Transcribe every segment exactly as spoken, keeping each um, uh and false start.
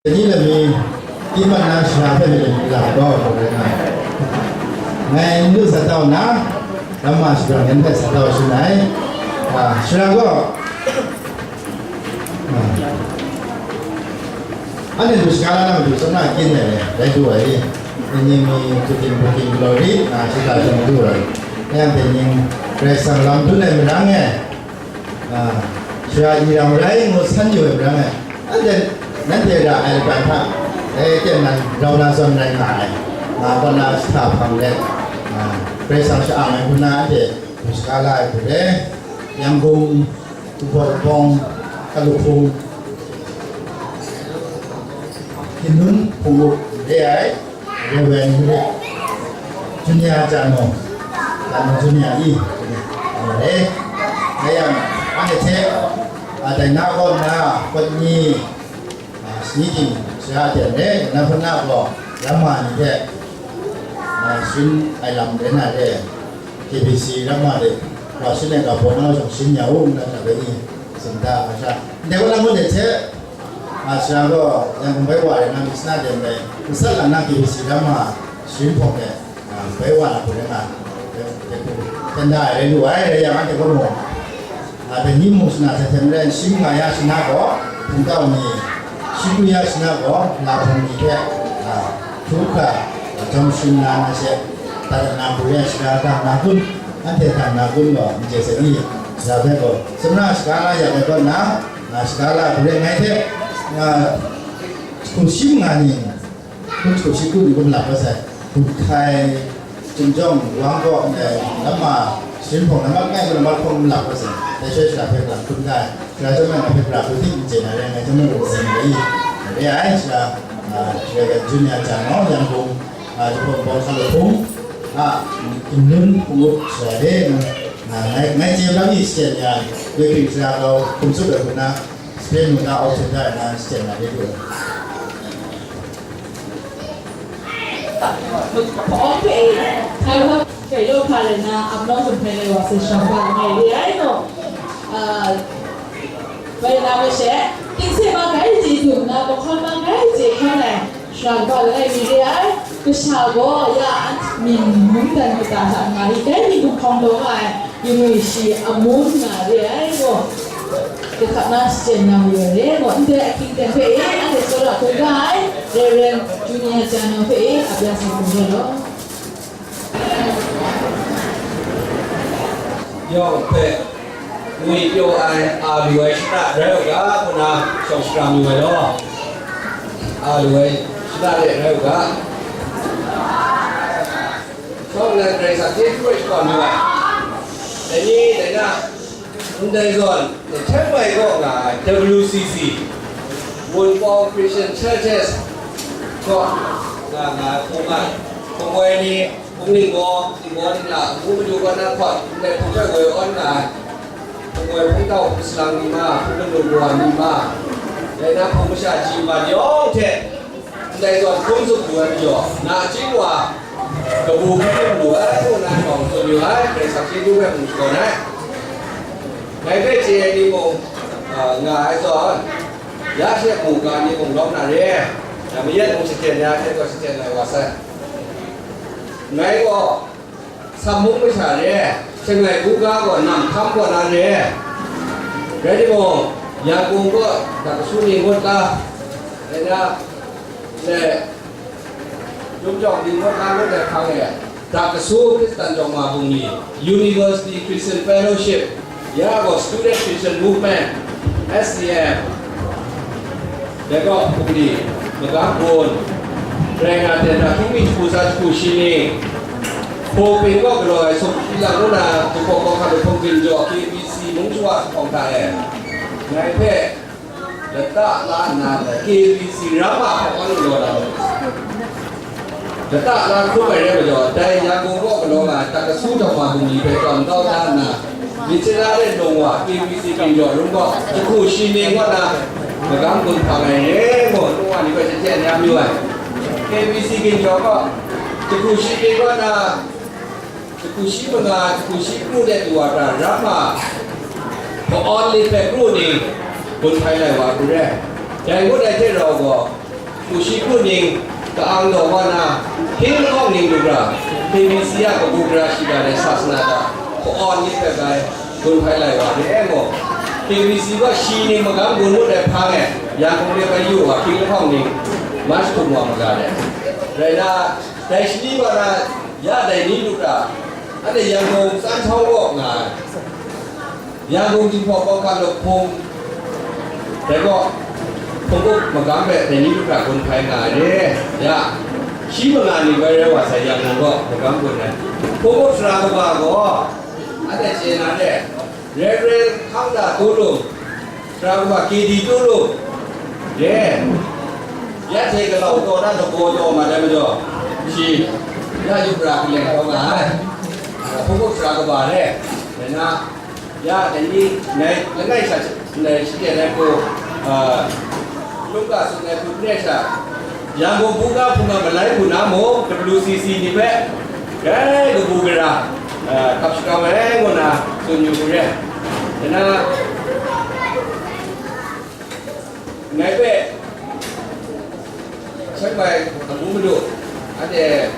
Ni lami, Kimat na shara hpe myit lam gaw, ngai n lu sa tau nna, namma shadawn ngai hpe sa tau shin ai. A, shara gaw, a, anhte du shaga la na matu, tsawmra kyin ai, rai du ai, ni ni mi, tuting, buking, glory, a, shita shang du ai. Yang hte ning, Karai Kasang lam dun ai marang e, a, shara iram rai ngu san yu ai marang e, anhte, nanhte ra ai laban hta, e, teng nan rau na zawn rai nga ai, nga kaw na shahta hpang let, a, Karai Kasang sha-ang ai hku na anhte du shaga la ai hku le, Yangon, Hpunghpaw Lahpawng, Kalu Hpung, Hkinun Hpung Up re ai, Reverend Junior Jano, Jano Junior i, a, re. Dai yang, anhte hte, a, dai na kaw nna, pawt ni, a, shani ting sha aten re, na hpun na gaw, ramma ni hte, a, sharin ai lam rai na re, K B C ramma de, wa sharin ai ga baw na shawng sharin ya u, nna hta bai ni, tsun da, a sha. Ndai wa na ngun de hte, a, sha gaw, Yangon bai wa ai na, mi sana de ndai, nsat lang na K B C ramma sharin hpawng de, a, bai wa na hpung rai nga, de, de, de, tenda ai rai lu ai, rai yang, anhte gaw mung, a, dai ni mung shana hte hte maren, shi manga ya shana gaw, hpungtau ni, shi kru ya shana gaw, lahpawng ni hte, a, hkru hkra, a, jawm sharin na na she, dat na hku ren shana dang na kun, anhte dang na kun gaw, n chye sai ni, ya hpe gaw, sumra shaga la ya ai kaw na, a, shaga la hku ren ngai hte, a, hku shi manga ni, Hkun hkru shi kru ni hkum lap kau sai, hkun hkai, Chyum Jawng, Wang Kaw, eh, namma, Shin Hpawng, namma langai, namma hkawng lap kau sai, dai shaloi shara hpe hkra hkun hkai, shara chyawm ai hpe hkra hkun hting n chye na rai ngai, chyawm ai mung zing ai, re ai, shara, ah, shara Junior Jang Nawng, Yangon, ah, Jahpawng Bawng Sa Lahpung, ah, Hkinun Hpung Up, shara re, ah, ngai, ngai chye lam mi shaten ya, Waiting shara kau hkum tsup ai hku na, Spain mung na Australia na shaten na re lu ai. Hpawng hpe, hkai hkap hkai law hkra rai na, ap nawng htum hkrai lai wa sai shara ba langai re ai gaw, a, bai na masha, tingse ma gai chye dum na, mahkawn ma gai chye hkan ai, shara ba langai mi re ai. Kasha gaw ya an mying mungdan mata hta nga i, dai mying hpawng daw nga ai, Yingwi shi amun nga re ai gaw, kahkap na shachyen na mayu ai re gaw, ndai ahkying ten hpe e, anhte tsawra hkrum ga ai, Reverend Junior Jano hpe e, ap ya sa hkrum rai law. Yawng hpe ngwi pyaw ai, a lu ai shara rai u ga, hku na shawng shakram yu ai law, a lu ai shara de rai u ga. Shawng nnan Karai Kasang chyeju hpe shakawn yu ai. Dai ni, dai na, ndai zawn, hten mai kaw nga ai W C C, Wunpawng Christian Churches, kaw nga nga ai hpung ai, hpung ai ni, hpung lingbaw, lingbaw ningla, ngu madu kaw na hkawt, ndai hpung hpe woi awn nga ai, hpung ai hpung tau, hpung salang ni ma, hpung ganu kawa ni ma, dai na hpung masha ji man yawng hte, Ndai zawn hkrum tsup lu ai majaw, nachying wa kabu hkrum lu ai, ngu na shawng tsun yu ai, Karai Kasang chyeju hpe mung shakawn ai. Ngai hpe chye ai ni mung, a, nga ai zawn, ya she mungga ni mung lawm na re, ya mayat mung shachyen ya hte gaw shachyen ai wa sai. Ngai gaw, Sam mung masha re, shangai buga gaw nam hkam kaw na re. Rai timung, Yangon kaw dak kasu ni ngut la, rai na, le, Chyum Jawng ni ngut la ngut ai hpang e, dak kasu Hkristan Jawng Ma Bungli, University Christian Fellowship, ya gaw Student Christian Movement, S C M, dai gaw, Hpungli, Magam Gun, rai nga ten, Htingmi jahku tsa jahku shi ni, Hpawping kaw galaw ai sumshi lang ngu na, Hpawng Kawhkam Hpawng Ginjaw, K B C mung shawa hkawng hta e, ngai hpe lata la nna, K B C ramma hkawng anhte galaw na, Lata la hkrum ai rai majaw, dai Yangon kaw galaw nga ai, dak kasu Jawng Ma Bungli hpe tawn kau da nna, myit chyeju de lung wa, K B C Ginjaw Rum kaw, jahku shi mying kaw na, Magam Gun hpang ai re ngu, ngu wa ni hpe shachyen ya mayu ai. K B C Ginjaw kaw, jahku shi mying kaw na, jahku shi manga, jahku shi kru de du wa hkra, ramma, hpa-awn lit hpe kru ning, gun hpai lai wa hku re. Dai ngut ai hte rau gaw, Ku shi ku ning ka-ang daw wa na, hping lahkawng ning lu ra, K B C a kabu gara shiga ai sasana hta hpa-awn ni hpe bai gun hpai lai wa re ai gaw, K B C gaw shi ning magam gun ngut ai hpang e, Yangon de bai yu wa hping lahkawng ning march hkum wa maga ai. Rai na, dai shani wa na ya dai ni lu ra, anhte Yangon San Htawng kaw nga ai. Yangon Jinghpaw Kawngka Luk Hpung, dai gaw, hpung up magam hpe dai ni lu hkra gun hpai nga ai re. Ya, shi manga ni bai rai wa sai, Yangon gaw magam gun ai. Hpung up sara kaba gaw, anhte chye na re, Reverend Hkangda Tulung, sara kaba K D Tulung, re. Ya hte galau taw na lagaw taw ma dai majaw, shi, ya yu pra kaleng taw nga ai. Hpung up sara kaba re, rai na, ya, dai ni, ngai, langai sha, ngai shade ai hku, a, lungga tsun ai hku hte sha, Yangon buga hpung a malai hku na mung, W C C ni hpe, grai kabu gara, a, kap shakam ai ngu na tsun yu hku re. Dai na, ngai hpe, Chiang Mai amu madu, anhte,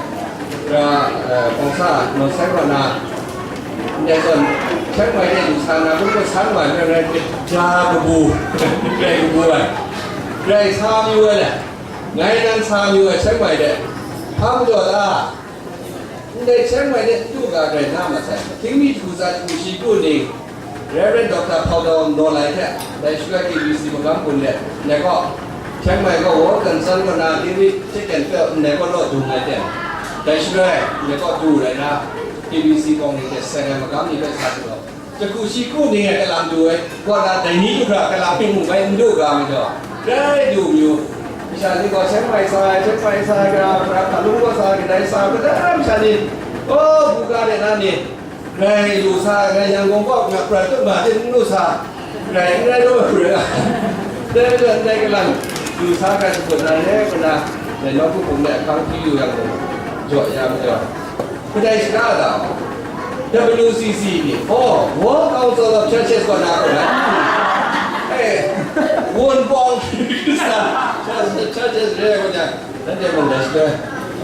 ra, eh, Kawngsa, naw sai wa na, ndai zawn, Chiang Mai de lu sa na, kun kun san wa na, rai, ja kabu, rai kabu ai, rai sa mayu ai le, ngai nan sa mayu ai, Chiang Mai de, hpa majaw ta? Ndai Chiang Mai de n du ga rai na masai, hkying mi jahku tsa jahku shi kru ning, Reverend Doctor Hpaudawng Naw Lai hte, dai shaloi K B C magam gun let, ndai gaw, Chiang Mai gaw World Concern kaw na, David Chickenfeld ndai gaw law dung ai ten, dai shaloi, ndai gaw du rai na, K B C kawng ni hte seng ai magam ni hpe sa du ai. Jahku shi kru ning e kalang du ai, kaw na dai ni du hkra kalang hping mung bai n du ga majaw, grai du mayu. Masha ni gaw Chiang Mai sa ai, Chiang Mai sa ai, gara, gara, hkalung gaw sa ai, kadai sa ai, kadai masha ni, o, buga de na ni, grai lu sa ai, grai Yangon kaw na prat tup ma hte n lu sa, grai n rai law ai hku rai nga. Dai majaw ndai kalang lu sa ai hkra shakut na re, kaw na, dai nawku hpung de ahkang hpyi yu yang gaw, jaw ya majaw, kadai shada da? W C C ni, oh, World Council of Churches kaw na gaw na, eh, Wunpawng Hkristan Churches re kaw na, nanhte mung dai shada,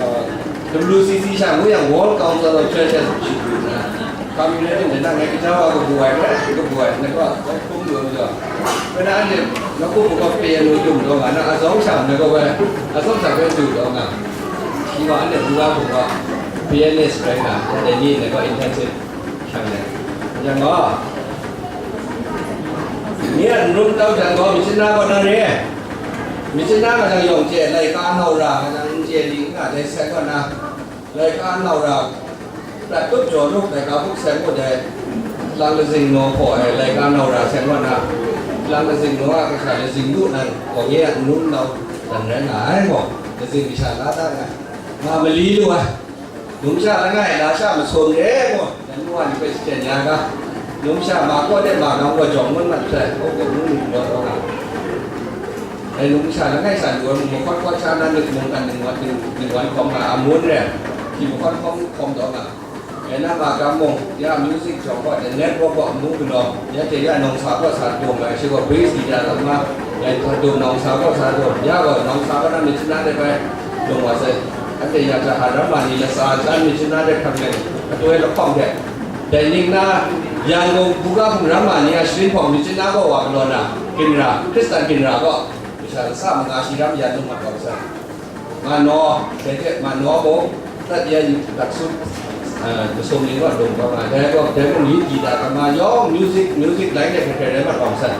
uh, W C C sha ngu yang World Council of Churches shi du na, community de na ngai kaja wa kabu ai, kabu ai, na gaw, hkum lu ai majaw, kaw na anhte nawku hpung gaw piano yum daw nga, na azawng sha na gaw bai, azawng sha bai du daw nga. Shi gaw anhte buga hpung gaw pianist rai nga, dai ni ndai gaw intensive shangle. Yang gaw, nye a n-rum tau jang gaw, myit shana kaw na re. Myit shana nga jang yawng chye, laika nau ra nga jang n chye li n nga dai sai kaw na, laika nau ra, prat tup jaw lup, laika buk sai ngut ai, lang lazing naw hpaw ai, laika nau ra sai kaw na, lang lazing naw a kasha lazing lu nan gaw, nye a n-rum tau dan rai nga ai gaw, lazing kasha la da nga, nga mali lu ai. Numsha langai lasha masum re gaw, nan nu wa ni hpe shaten ya ga. Numsha ma kaw de ma nang gaw jawng ngun mat sai, kaw kaw ngun ni gaw taw nga. Dai numsha langai san lu ai mung mahkawn hkawt sha na, nik mungkan ning wan, ning, ning wan hkawm nga, amun re, hti mahkawn hkawm, hkawm taw nga. Dai na ma gam mung, ya music jawng gaw, dai network gaw amu galaw, ya hte ya nawng sa gaw sa dum ai, shi gaw bass guitar lam ma, dai sa dum, nawng sa gaw sa dum, ya gaw nawng sa gaw na myit shana de bai, dum wa sai. Anhte ya hta hta ram ma ni latsa jan myit shana de hkam yang, atu ai lahkawng hte, dai ning na, Yangon buga hpung ram ma ni a sharin hpawng myit shana gaw wa galaw na, ginra, Hkristan ginra gaw, masha lasa manga shi ram yan lung mat wa sai. Manaw, dai hte manaw mung, prat ya yu, dak sut, eh, masum ni gaw lung kau nga ai. Dai gaw, dai mung yin di da kama yawng, music, music line de hkrai hkrai rai mat wa masai.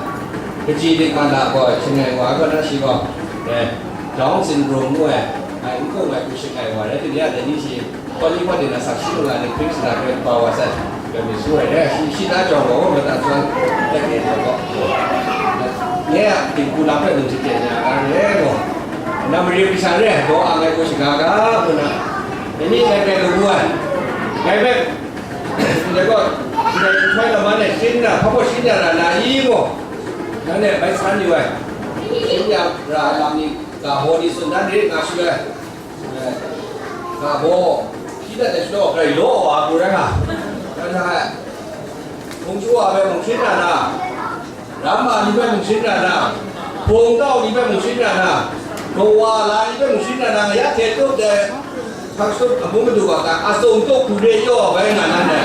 Kaji dik man a gaw, shangai wa ai gaw na shi gaw, eh, Down syndrome ngu ai, ai n hkung ai hku shangai wa rai, dai ni a dai ni shi, Kawli kawli na sak shi lu nga ni hpring shana hpe kau wa sai, hpe mi su ai re, shi, shi na jawng gaw, mata suan, hpe kye jawng gaw, nye a, dinghku lam hpe nang shachyen ya ga re gaw, na mari kasha re, daw ang ai gaw shaga ga, ngu na, dai ni ngai hpe kabu ai, ngai hpe, ndai gaw, ndai nhtoi laman e shin na, hpa hpaw shin ya na, na i gaw, nanhte bai san yu ai, shin ya ra ai lam ni, ga baw ni tsun dan rit nga shu ai. Nga gaw, hpyi dat ai shadaw grai law wa pru rai nga. Rai nna, hpung chyu wa hpe mung shing na na, ram ma ni hpe mung shing na na, hpung tau ni hpe mung shing na na, Kawa la ni hpe mungshi na na ya hte tup de, hkak shut amu madu wa ta, atsung tup hku re yaw bai nga na ne,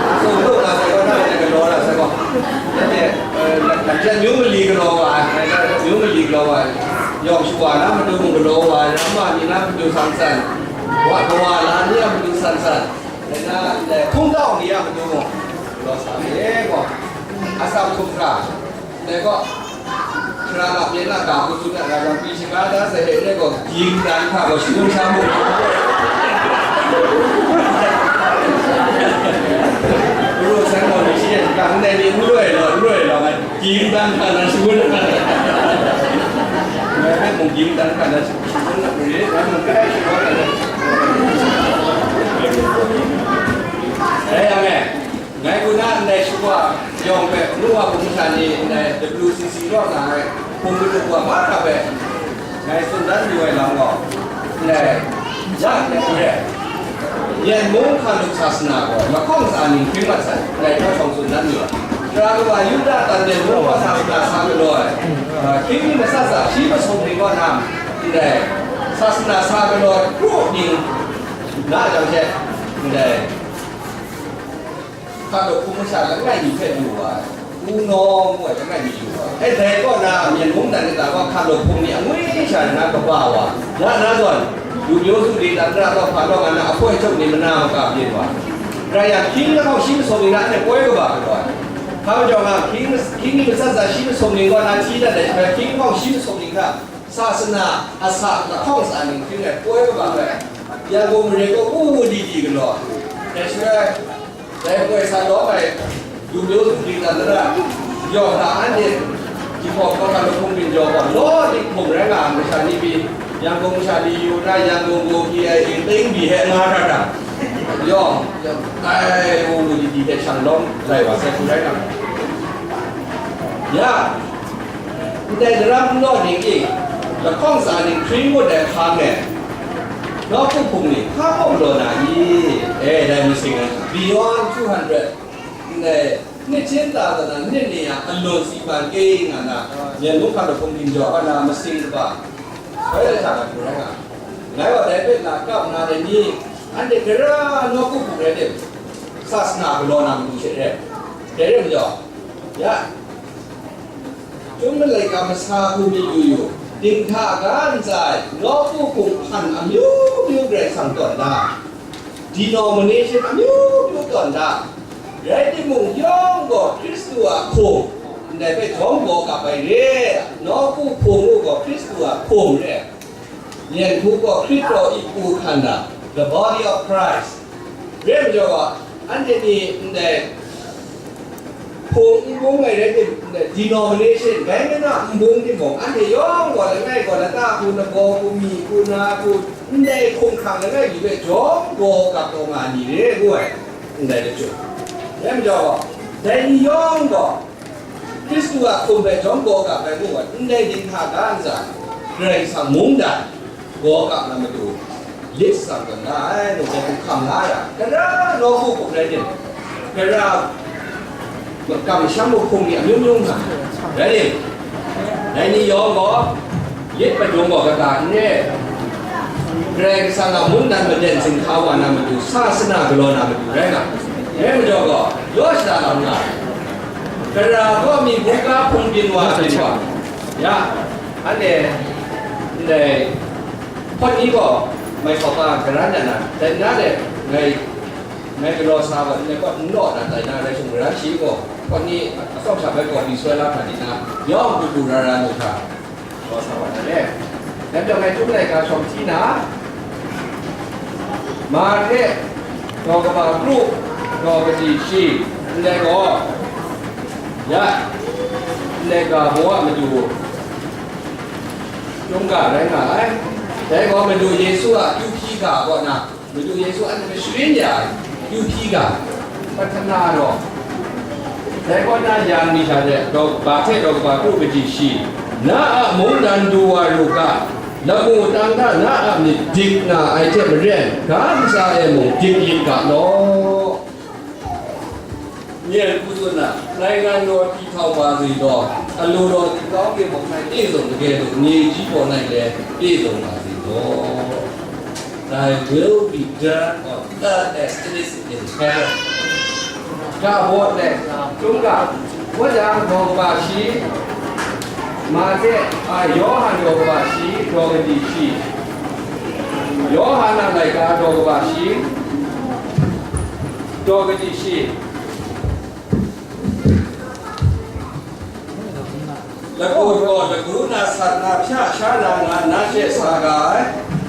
atsung tup na sai gaw na ne galaw na sai gaw, ya hte, eh, myu mali galaw wa ai, myu mali galaw wa ai, yawng shawa na matu mung galaw wa ai, ramma ni na matu san san, wa kawa la ni a matu san san, dai na, eh, hkungtau ni a matu mung galaw sa ai gaw, atsam hkum hkra. Dai gaw, Sara lap yen na ga hku tsun ai, nga yang pyi shaga da sai hte gaw, ging dan hta gaw shangun sha mu. Ru sai gaw, ni shi yen, ga ndai ni n loi law, n loi law, nga ging dan hta na shangun na. Ngai hpe mung ging dan hta na shangun na, ngai mung kai shaga na. Dai yang e, Ngai kaw na ndai shawa yawng hpe, nu wa hpung masha ni ndai W C C rawt na ai hpung kadu wa mahkra hpe, ngai tsun dan yu ai lam gaw, ndai, ya ndai hku re, Myen mung hkalup sasana gaw lahkawng tsa ning hpring mat sai, ndai htawhkawng tsun dan yu ai. Tara kawa Yuda tan Myen mung gaw sasana sa galaw ai, ah, hkying mi matsat tsa shi masum ning kaw na, ndai, sasana sa galaw ai kru ning na jang she, ndai, Hkalup hpung masha langai mi hpe yu wa ai, Wunawng ngu ai langai mi yu wa ai. E, dai kaw na, Myen mung dan ni ta gaw hkalup hpung ni angwi sha na kaba wa, ya na zawn, lu myaw su di dan ra taw hpa law nga na, ahpoi chyawm ni mana maka byin wa ai. Rai yang, hkying lahkawng shi masum ni na anhte poi kaba galaw ai. Hpa majaw nga, hkying, hkying ni matsat tsa shi masum ni kaw na hti dat ai shaloi, hkying lahkawng shi masum ni hta, sasana asa lahkawng tsa ning hkying ai poi kaba ai. Yangkung mare kaw u u di di galaw ai. Dai shaloi, Dai poi sa lawm ai, lu myaw su di dan na ra, yawng hta anhte, jahpawng kawhkam lahkawng byin jaw gaw, law di hpung rai nga ai masha ni pyi, Yangkung masha ni yu na, Yangkung gaw K I A ting byi hte nga hkra hkra, yawng, yawng, ai, u lu di di hte shang lawm lai wa sai hku rai nga. Ya, Ndai daram n law ning e, lahkawng tsa ning hpring ngut ai hkang e, nawku hpung ni hpa kaw galaw na i? E, dai masing ai, beyond two hundred, ndai, nit hpyin ta na, nit ni a alun si man kei nga na, Myen mung hkalup hpung ginjaw hpa na masing kaba, bai lai hta na hpung rai nga. Ngai gaw dai hpe na kap na dai ni, anhte gara nawku hpung rai tim, sasana galaw na matu she re, dai re majaw, ya, Chyum malai ga masa hku myit yu yu, dinghta ga ntsa ai, nawku hpung hpan amyu myu Karai Kasang tawn da, denomination amyu myu tawn da, rai timung, yawng gaw Hkristu a hpung, ndai hpe jawm gaw kap ai re, nawku hpung u gaw Hkristu a hpung re. Myen hku gaw Hkristu a ikpu hkran na, the body of Christ. Re majaw ga, anhte ni ndai hpung n bung ai rai tim, ndai denomination, bai nna n bung timung, anhte yawng gaw langai gaw lata hku, lagaw hku, mi hku, na hku, ndai hkumhkrang langai mi hpe jawm gaw gap taw nga ai ni re ngu ai, ndai lachyum. Rai majaw ga, dai ni yawng gaw, Hkristu a hkum hpe jawm gaw gap ai ngu ai, ndai dinghta ga ntsa, Karai Kasang mungdan gaw gap na matu, lit tsang tawn na ai, ngu jang hkam la ai, gara nawku hkum rai tim, gara kamsham hpung ni amyu myu nga, rai tim, dai ni yawng gaw, Yit padung gaw kata n re. Karai Kasang a mungdan maden zinghka wa na matu, sasana galaw na matu rai nga. Rai majaw gaw, yaw shada lam nga. Tara gaw mi buga hpung byin wa byin wa. Ya, anhte, ndai, hpawt ni gaw, mai hkawp ga garan na na, dai na de, ngai, ngai galaw sa gaw, ndai hpawt n law na, dai na rai shung garan shi gaw, hpawt ni atsawm sha bai gaw, byi soi la hkra di na, yawng du du ra ra nu hkra. Gaw sa wa na le. Dai majaw ngai Chyum laika shawng hti na, Mahte, daw kaba kru, daw kaji shi, ndai gaw, ya, ndai ga baw a matu, Chyum ga rai nga ai. Dai gaw Madu Yesu a kyu hpyi ga kaw na, Madu Yesu anhte hpe sharin ya ai, kyu hpyi ga, pahtana rawng. Dai kaw na, yang mi hta de, daw, ba hte daw kaba kru kaji shi, na a mungdan du wa ru ga, lamu tang hta na a myit dik nga ai hte maren, ga ntsa e mung dik lit ga law. Nye n hku tsun na, နိုင်ငံတော်တည်ထောင်ပါစေသော။ အလိုတော်သည်ကောင်းကင်ဘုံ၌ပြည့်စုံသကဲ့သို့မြေကြီးပေါ်၌လည်းပြည့်စုံပါစေသော။ Thy will be done on earth as it is in heaven. ကဘောနဲ့တုံးကဝတ်တံဒေါ်ကဘာရှိမာသဲအာယောဟန်ဒေါ်ကဘာရှိဒေါ်ကတိရှိယောဟန်နာလိုက်ကဒေါ်ကဘာရှိဒေါ်ကတိရှိ လကုတ်ကောတကူနာသတ်နာဖြာချာနာငါနာရှက်စာက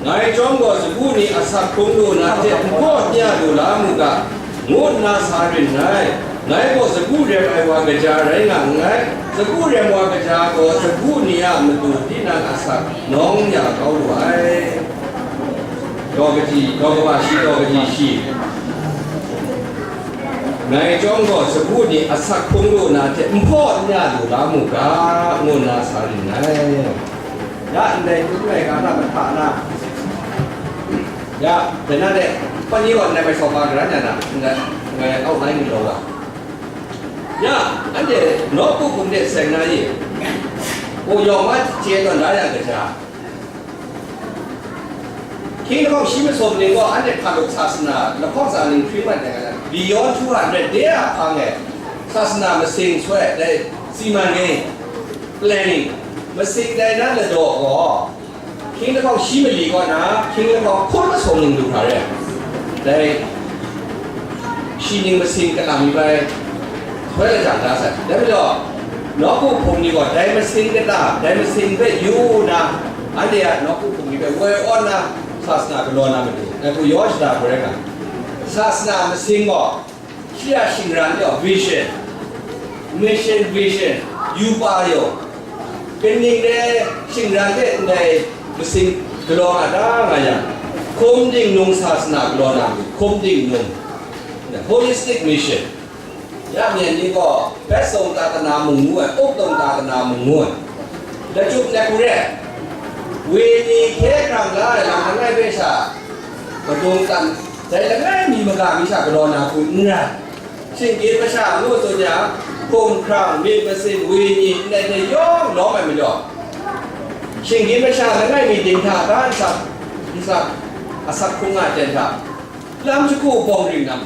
ငါအကြောင်းကောစကူနေအသတ်ခုံးလို့နာတဲ့ဘောညလို့လားမူကငိုနာစာရင်၌ငါ့ကောစကူရဲပိုင်ဝါကြရာရိုင်းငါငါစကူရဲမွာကြရာကောစကူနေအမတူတိနာအသတ်နောင်းရကောင်းလို့ ဒေါ်ကတိဒေါ်ကမရှိဒေါ်ကတိရှိ နိုင်ကျောင်းတော်စကူးနေအဆက်ခုံးလို့နာတဲ့မဖို့ညလို့လားမူကငိုနာစာရင်းနိုင်ရန်တဲ့သူ့ရဲ့ကာလမထနာရန်တဲ့နဲ့ပဏိဝတ်နဲ့ပဲဆောပါကြရညာနာငယ်အောက်တိုင်းလို့ပါရန်တဲ့နော်ပုဂ္ဂိုလ်နဲ့ဆိုင်နာရင်ကိုရောင်မကျဲတော့နားရကြ King Kong Shima Sobling ก็อันเด็ดขาดศาสนาและข้อสารหนึ่งคริสต์มาสเนี่ยนะ beyond two hundred เดียพังไงศาสนามาสิงช่วยได้ซีมันไง planning มาสิงได้นั่นเลยดอกก็ King Kong Shima ลีก็นะ King Kong คนมาสมหนึ่งดูผ่าเลยได้ ရှိနေမစင်ကလာမီပဲထွဲလကြတာဆက်တယ်ပြီးတော့နောက်ကိုဖုန်ကြီးကဒိုင်မစင်ကတာဒိုင်မစင်ပဲယူနာအဲ့ဒီကနောက်ကိုဖုန်ကြီးပဲဝဲအော်နာသာသနာကလောနာမတူအခုယောရှတာကိုရဲကသာသနာမစင်ကရှေ့ရရှင်ရန်တော့ vision mission vision ယူပါရောကနင်းတဲ့ရှင်ရန်တဲ့တိုင်မစင်ကလောနာတာငါရခုံးဒိင်နုံသာသနာကလောနာခုံးဒိင်နုံ holistic mission ရမည်နည်းကဘက်စုံသာသနာမုံငုံအုပ်တုံသာသနာမုံငုံလက်ကျုပ်လက်ကူရဲဝေနေခဲကံလာလံအငိုက်ပဲရှာမတုံတန်တဲလငယ်မီမကမိရှာကလောနာကူနရာရှင်ကင်းမရှာလို့ဆိုကြခုံခရံမင်းမစင်ဝေနေနဲ့တရောလောမယ်မကျော်ရှင်ကင်းမရှာလငယ်မီတင်ထားတာအစပ်အစပ်အစပ်ခုံငါတင်ထားလမ်းတစ်ခုအပေါ်တွင်နံ၊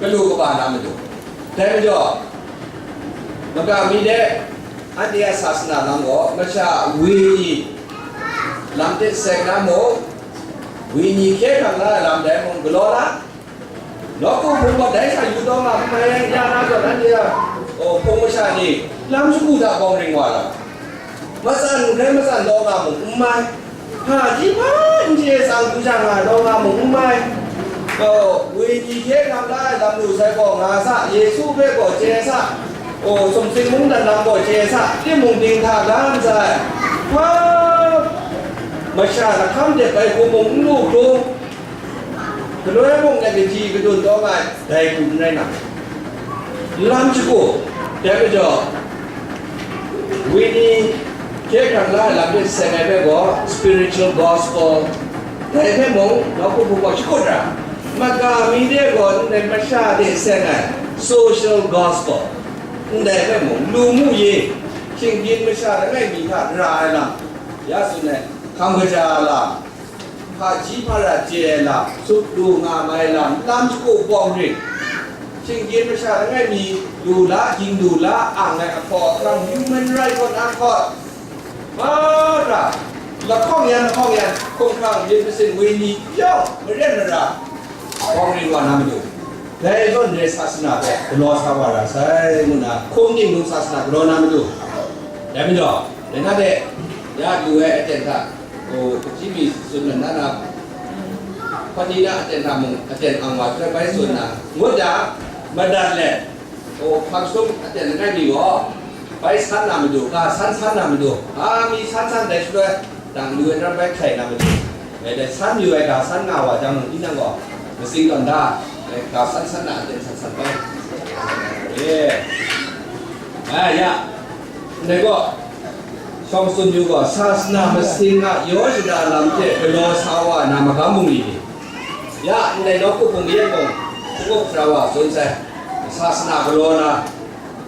ကလူကဘာနံမလို့တဲမကျော်မကမီတဲ့ အန်တီအဆာစနာလမ်းတော့မချာဝေကြီးလမ်းတစ်ဆက်နံမို့ဝေကြီးခဲခံလာလမ်းတဲ့မုံကလောလာတော့ကိုဘုံမတိုင်းဆာယူတော့မှမရရနာတော့အန်တီအဟိုဘုံမချာနေလမ်းတစ်ခုသာပေါ်တွင်ဝါလာမစံရဲမစံတော့မှမုံမန်း ဟာကြီးပါအင်းကြီးဆောင်ကူကြမှာတော့ငါမုံမိုင်းတော့ဝေကြီးခဲခံလာလမ်းလူဆိုင်ပေါ်ငါစယေရှုဘက်ပေါ်ကျဲစအိုစုံစင်မုန်းတန်လမ်းပေါ်ကျဲစတိမုံတင်ခါလမ်းဆိုင်ဟာမရှာတခမ်းတဲ့ပိုက်ကိုမုံလို့ကိုကလွဲမုံနဲ့ကကြီးကဒုံတော့ငါဒိုင်ကူနိုင်နာလမ်းချကိုတဲကြတော့ ဝိနည်းကဲခံလာလာတဲ့ဆယ်နယ်ဘက်ကော spiritual gospel ဒါပေမဲ့မုံတော့ကိုဘုရားရှိခိုးတာမကမီးတဲ့ကောနဲ့မရှာတဲ့ဆယ်နယ် social gospel ဒါပေမဲ့မုံလူမှုရေးရှင်ကင်းမရှာတဲ့မိခါရာလာရဆိုနဲ့ခံကြလာ ဖာကြီးဖာရာကျဲလာသုတ်လူငါမိုင်လာလမ်းစကိုပေါင်ရင်းရှင်ကင်းမရှာတငယ်မီလူလာဟိန္ဒူလာအာငယ်အဖော်အခရံ human right ကိုနားခေါ်ဘာရာလခေါင်ရန်လခေါင်ရန်ခုံခရံ လင်းပစင်ဝေနီပြောင်းမရက်နရာပေါင်ရင်းဝါနာမလို့ဒါတော့နေသာသနာပဲဘလောသာဝါရာဆိုင်မနာခုံးနေလို့သာသနာဘလောနာမလို့ဒါမင်းတော့လည်းနားတဲ့ရလူဝဲအကျင့်က ဟိုပကြီးမီစွန်နနာနာဖနီနာအတဲ့နာမုံအတဲ့အောင်မှာဆွဲပိုင်းစွန်နာငွတ်တာမတန်လဲဟိုဖတ်ဆုံးအတဲ့ငိုက်မီရောပိုင်းဆန်းနာမတို့ကာဆန်းဆန်းနာမတို့အာမီဆန်းဆန်းတဲ့ဆွဲတန်လူရပိုင်းထိုင်နာမတို့အဲတဲ့ဆန်းယူဝဲကာဆန်းငါဝါကြောင့်ဒီနံကောမစင်းတော့ဒါကာဆန်းဆန်းနာအတဲ့ဆန်းဆန်းပိုင်းအဲအာရ နေကောဆောင်စွန်ယူကသာသနာမစင်ကယောရှဒာလမ်တဲ့ကလောဆာဝါနာမကမုန်လီယနေတော့ကိုပုံရဲ့ပုံကိုပြဝါစွန်ဆိုင်သာသနာကလောနာ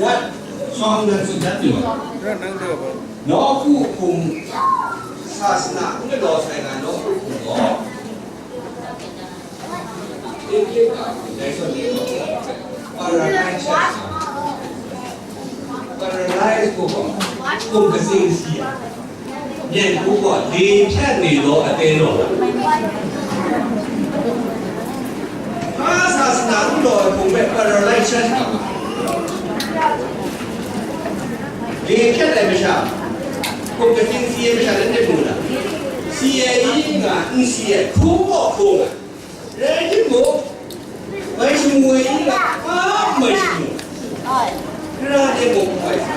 Ya, shawng nan tsun dat ni ma? Nawku hpung, sasana n galaw sai na nawku hpung gaw, Paradise, Paradise ko, hpung katsing si ya. Yen hku gaw li hpyan ni law a teng law, hpa sa sana n law ai hpung hpe paralyze hkra nga ma. Li hpyan ai masha, hkum kating si ai masha lanhte mu na? Si ai i nga, n si ai hkung gaw hkung ai. Rai timung, mai shamu ai ni la, a mai shamu. Kara de mung mai sa.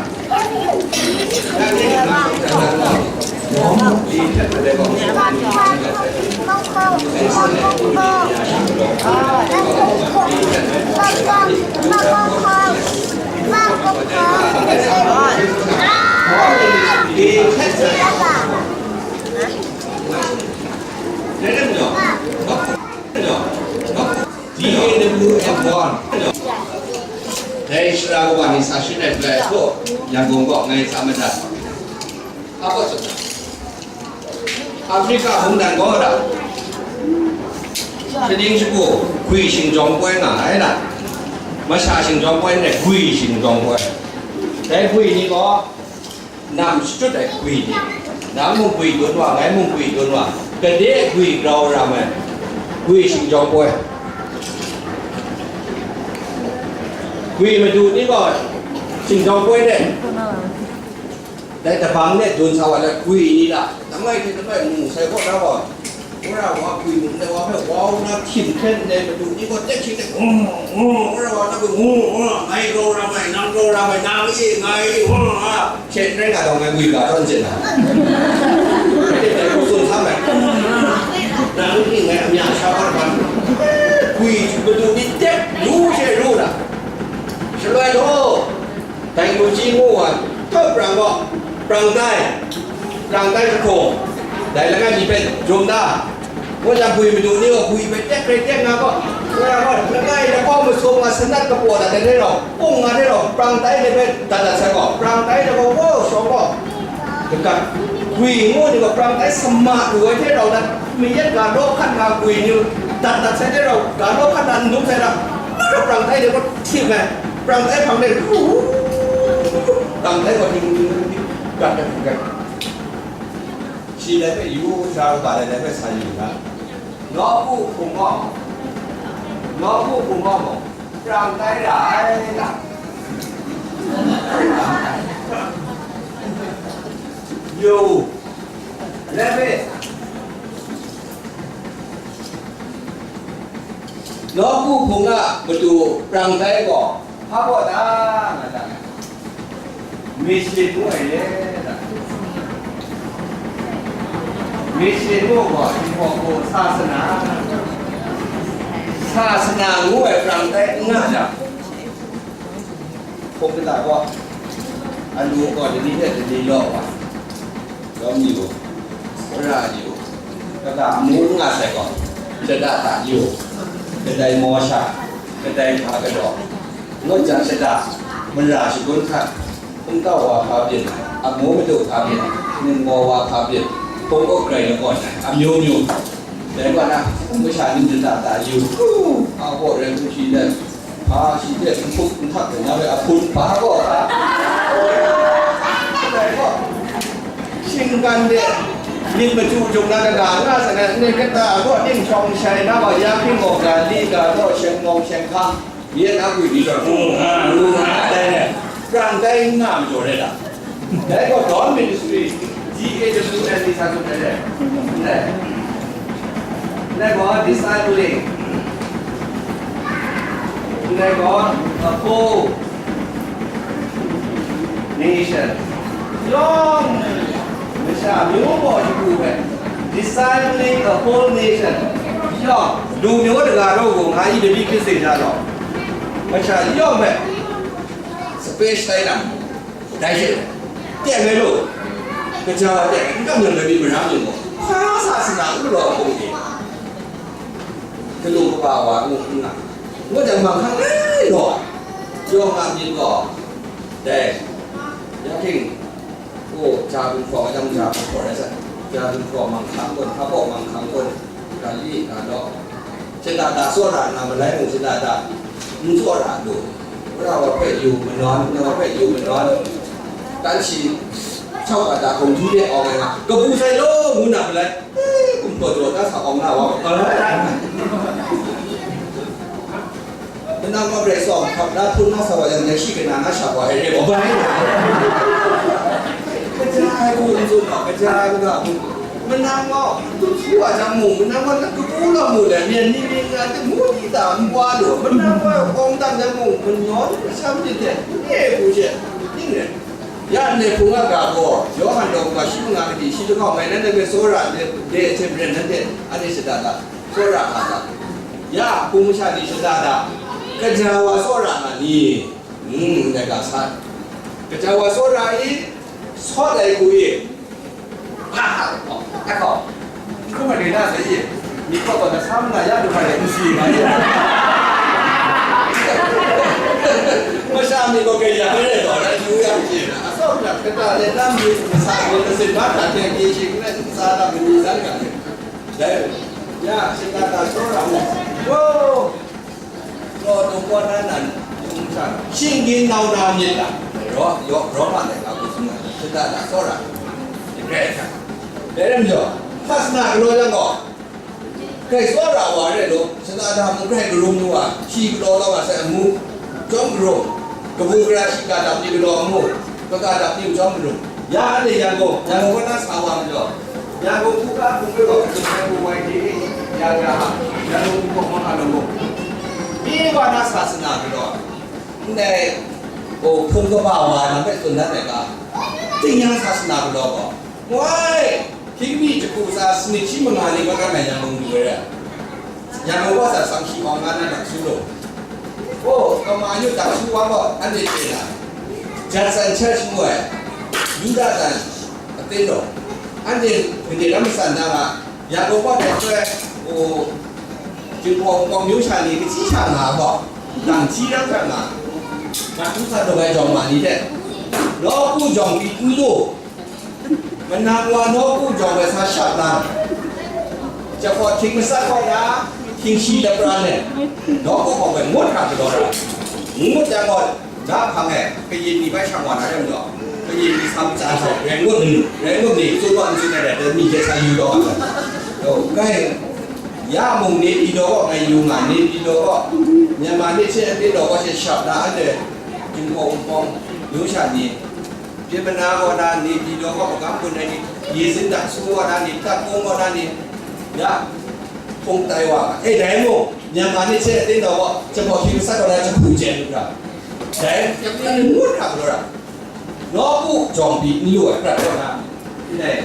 Dai shara kawa ni sa shut ai hpe hpaw, Yangon kaw ngai sa madat. Hpa kaw tsun ai. Africa mungdan gaw da, shaning shagu gwi shingjawng poi nga ai na, masha shingjawng poi n rai, gwi shingjawng poi. Dai gwi ni gaw, nam shachyut ai gwi ni, nang mung gwi dun wa, ngai mung gwi dun wa, gade gwi grau ram ai, gwi shingjawng poi. Gwi madu ni gaw shingjawng poi de, dai dabang de dun sa wa le, gwi ni la, langai hte langai mu sai gaw da wa. Wora wa gwi mung dai wa hpe wau na htim hkyen ndai madu ni gaw tek hkying de, "Ngu, ngu," wora wa na gaw, "Ngu, ngu, ngai grau ram ai, nang grau ram ai, nang e, ngai e, ngu, ngu, ngu." Hkyen rai nga taw, ngai gwi ga tawn zin na. Hkyen rai hku tsun hkam ai. Nang e, ngai amya sha wa ban. Gwi madu ni tek, ru she ru na. Shaloi gaw, Dai nu ji ngu wa, tawp prang gaw, prang tai, prang tai jahku, dai langai mi hpe jum da. Ngu jang, gwi madu ni gaw gwi hpe tek rai tek nga gaw, nga gaw, langai lahkawng masum nga sanat kapaw dat ai hte rau, pung nga hte rau, prang tai ni hpe dat dat sai gaw, prang tai ni gaw, gaw shawng gaw, kagat, gwi ngu ni gaw, prang tai sama lu ai hte rau dat, mayat ga law hkat nga gwi ni dat dat sai hte rau, ga law hkat na n dum sai ra, mara prang tai ni gaw, htim ai. Prang tai hpang de, prang tai gaw ting ting ting ting, gat gat gat. Shi dai hpe yu, sara kaba dai, dai hpe sa yu na. Nawku hpung gaw, nawku hpung gaw mung, prang tai ra ai na. Yu, dai hpe, nawku hpung a matu prang tai gaw, hpa baw ta nga ta nga, mission ngu ai le, mission ngu gaw, Jinghpaw hku sasana, sasana ngu ai prang tai n nga jang, hpung kata gaw, alu gaw lani hte lani law wa, Lawm yu, wora yu, kaga amu n nga sai gaw, shada da yu, kadai maw sha, kadai hpa kadaw, ngut jang shada, mara shagun hkat, hpungtau wa hpa byin, amu madu hpa byin, ningbaw wa hpa byin, hpung up grai lakawn ai, amyu myu. Dai wa na, masha ni shada da yu, a baw rai hkrum shi let, Hpa shi hte nhpup nhtak ai na we ahpun hpa gaw, dai gaw, shinggan de myit machyu jung na kaga nga sa na, nni kata gaw ning shawng shai na wa, ya hpring gaw, ga li ga gaw, sheng ngawng sheng hkang, myit a gwi ni gaw, ngu nga, ngu nga, dai, dai, prang tai n nga majaw rai ta? Dai gaw Dawn Ministry, D A W N ni sa tsun ai le. Ndai. Ndai gaw discipling. Ndai gaw a whole nation. Yawng masha myu gaw shagu hpe, discipling a whole nation. Yawng, lu myu daga rau gaw nga i, dabi hkrit seng sha gaw, masha yawng hpe, space tai na. Dai she, teng ai lu, kaja wa teng ai, n kam yang ai mi mara myit gaw, hpa sa sara n galaw ai hpung de, kalung kaba wa ngu n nga, ngut jang, manghkang lai law ai, yawng a myit gaw, dai, ya hpring, o, ja gumhpraw ai jang, ja gumhpraw rai sai, ja gumhpraw manghkang kun, hpa baw manghkang kun, ga li, ga law, shada da tsawra nna malai mung shada da n tsawra lu, wora wa hpe yu manawn, na wa hpe yu manawn, kan shi Shawk a ta hkawng htu de awng ai nga, kabu sai law ngu na malai, eh, gumhpraw jaw da sa awng na wa. Manang ma rai sawng, hkap na hpun na sa wa yang, ya shi kana na sha wa ai re wa bai. Kaja ai ku n tsun gaw, kaja ai ga, manang wa, tu hpu wa jang mung, manang wa, na kabu law mu le, myen ni myit na, ti mu ni ta, n wa lu, manang wa, kawng dang jang mung, manyawn, masham myit de, e bu she, ning re. Ya ndai hpung a ga gaw, Yawhan daw shi manga kadi shi lahkawng mai, nanhte hpe tsawra de, de hte maren nanhte, anhte shada da, tsawra nga ga. Ya hpung masha ni shada da, kaja wa tsawra nga ni? Hmm, ndai ga sa. Kaja wa tsawra i, sawt ai hku i, Hkrum ai ni na sai ye. Ni hkawk gaw na sa nna ya du hkra de n si nga ye. Masha ni gaw kaya re taw, na yu ya che na. Asaw hkra kata le nam ni sa ni na sin ma ta ke ki shi na sa na mi san ga ni. Dai, ya, shi na ta so ra mo. Wo! Gaw, dum gaw nan nan, yung hta, shinggyim nau na myit ta, raw, yaw, raw ma ai ga hku tsun ai, shada da tsawra, grai hkra. Dai rai majaw, hpa sana galaw yang gaw, grai tsawra wa rai law, shada da mung grai karum lu ai, shi galaw kau nga sai amu, chyawm karum, kabu gara shiga dap ni galaw amu, kaga dap ni chyawm karum. Ya anhte Yangon, Yangon kaw na sa wa majaw, Yangon hkungga hkungre gaw, Yangon wai hte e, ya ya, Yangon hkungga hkungga hkungga, myi wa na sa sana galaw, ndai, o, hpung kaba wa na hpe tsun dat ai ga, ting yang sa sana galaw gaw, wai, hkying mi jahku tsa sanit shi manga ni kaw dan ai Yangon du ai. Yangon wa sa sang shi wa nga na dak su law. O, kama yu dak su wa gaw, anhte chye na, Judson Church ngu ai, Yuda dan aten daw, anhte gade lam masan na nga, Yangon wa hpe soi, o, Jinghpaw Wunpawng myu sha ni kachyi sha nga gaw, dang hti rang hkra nga, mat hkru sa dawng ai jawng ma ni hte, nawku jawng pyi n lu, Manang wa nawku jawng ai sa shap na, jahpawt hkying matsat gaw ya, hkying shi lapran e, nawku hkawng hpe ngut hkra galaw ra. Ngut yang gaw, ga hpang e, kayin ni bai shang wa na rai majaw, kayin ni sa matsa gaw, rai ngut ni, rai ngut ni, tsun gaw n tsun ai rai, dai mi hte sa yu daw ai. Dai, ya mung Naypyidaw gaw ngai yu nga, Naypyidaw gaw, Myanmar ni hte Naypyidaw gaw she shap na, anhte Jinghpaw Wunpawng, myu sha ni, Pyit Mana gaw na ni, Naypyidaw gaw magam gun ai ni, Yezin Daksu gaw na ni, Tat Kung gaw na ni, ya, hpung tai wa, e, dai mung, Myanmar ni hte Naypyidaw gaw, jahpawt hkying matsat gaw na jahku chyen lu hkra, dai, ngut hkra galaw ra, nawku jawng pyi n lu ai hkra gaw na, ndai,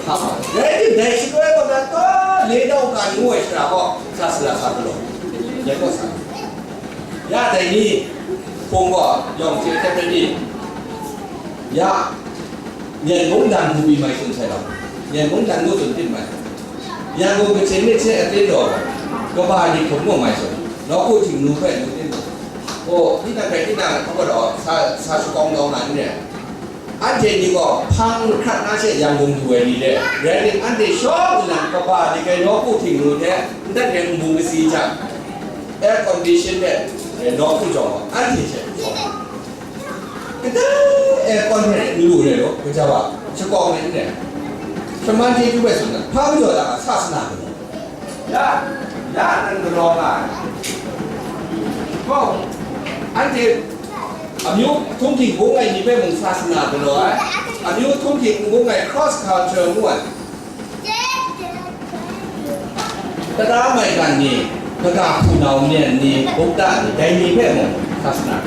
hpa, rai tim, dai shaloi gaw na, taw, le nau kan ngu ai shara gaw, sa sala sa galaw, dai gaw sa. Ya dai ni, hpung gaw, yawng hte hte rai ni, ya, Myen mungdan hku pyi mai tsun sai gaw, Myen mungdan ngu tsun tim mai. Yangon kajen myit hte Naypyidaw, kaba ni hkum mu mai tsun, nawku Htingnu hpe ngu tim mu. O, tinang hpe tinang hkawt gaw sa, sa shakawng kau nga n re. Anhte ni gaw hpang hkrat na she Yangon du ai ni re, rai tim, anhte shawng nnan kaba ni gai nawku Htingnu hte, ndat hte nbung kasi hta, air condition hte, eh, nawku jawng gaw, anhte hte shawng. Kadai e aircon hte n lu re law, kaja wa, shakawng ai n re. Shaman chyeju bai tsun na, hpa majaw ta nga, sa sana galaw. Ya, ya nan galaw nga ai. Gaw, anhte amyu htunghking bung ai ni hpe mung sa sana galaw ai, amyu htunghking n bung ai cross culture ngu ai. Tara maigan ni, kaga hpunau myen ni, Bukta ni, dai ni hpe mung sa sana.